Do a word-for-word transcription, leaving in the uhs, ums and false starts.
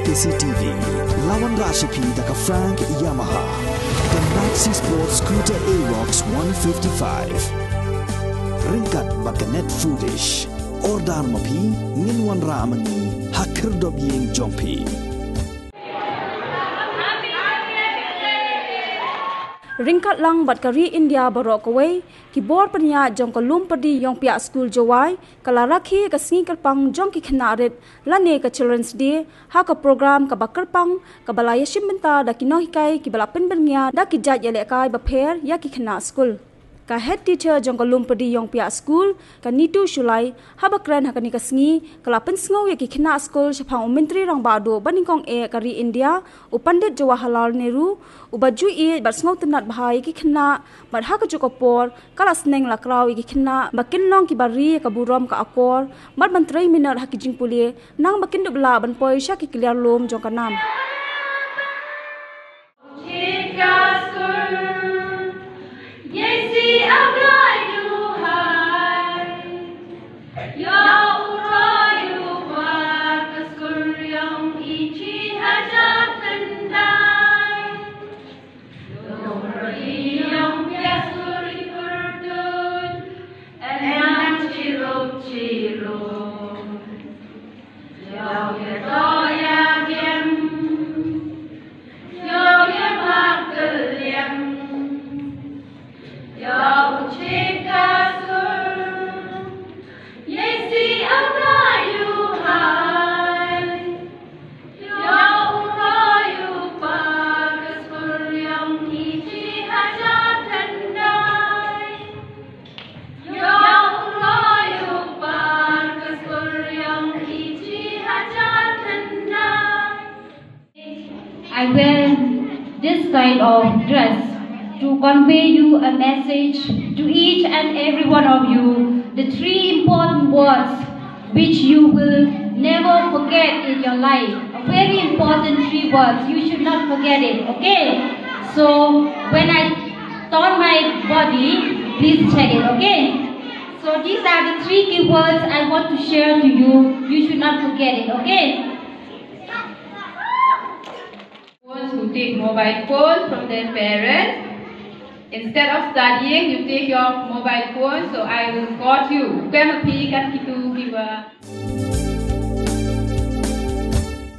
K C T V. La wanrah sha phi da ka Frank Yamaha. Ka Maxi Sport Scooter Aerox one fifty-five. Ryngkat bad ka Net Foodish. Order ma phi, ngin wanrah ma ngi ha khyrdop ïing jong phi. Ryngkat lang bad ka ri India baroh kawei, ki bor pynïaid jong ka Lumpyrdi Ïongpiah School Jowai ka la rakhe ka sngi kyrpang jong ki khynnah rit lane ka Children's Day ha ka program kaba kyrpang kaba la ïashim bynta da ki nonghikai kiba la pynbyrngia da ki jait ïalehkai bapher ïa ki khynnah skul. Ka head teacher jong ka Lumpyrdi Ïongpiah School, ka Nitu Shullai, haba kren ha kane ka sngi ka la pynsngew ïa ki khynnah skul shaphang u Myntri Rangbah Duh banyngkong eh ka ri India, u Pandit Jawaharlal Nehru, uba ju ïeit bad sngewtynnad bha ïa ki khynnah, bad ha kajuh ka por ka la sneng la kraw ïa ki khynnah ba kin long kiba ri ïa ka burom ka akor, bad ban trei minot ha ki jingpule nang ba kin dup lah ban poi sha ki kliar lum jong ka nam. I wear this kind of dress to convey you a message to each and every one of you. The three important words which you will never forget in your life. A very important three words. You should not forget it, okay? So when I turn my body, please check it, okay? So these are the three keywords I want to share to you. You should not forget it, okay? Ones who take mobile phone from their parents. Instead of studying, you take your mobile phone, so I will scold you. Khlem phi kat kitu kiwa.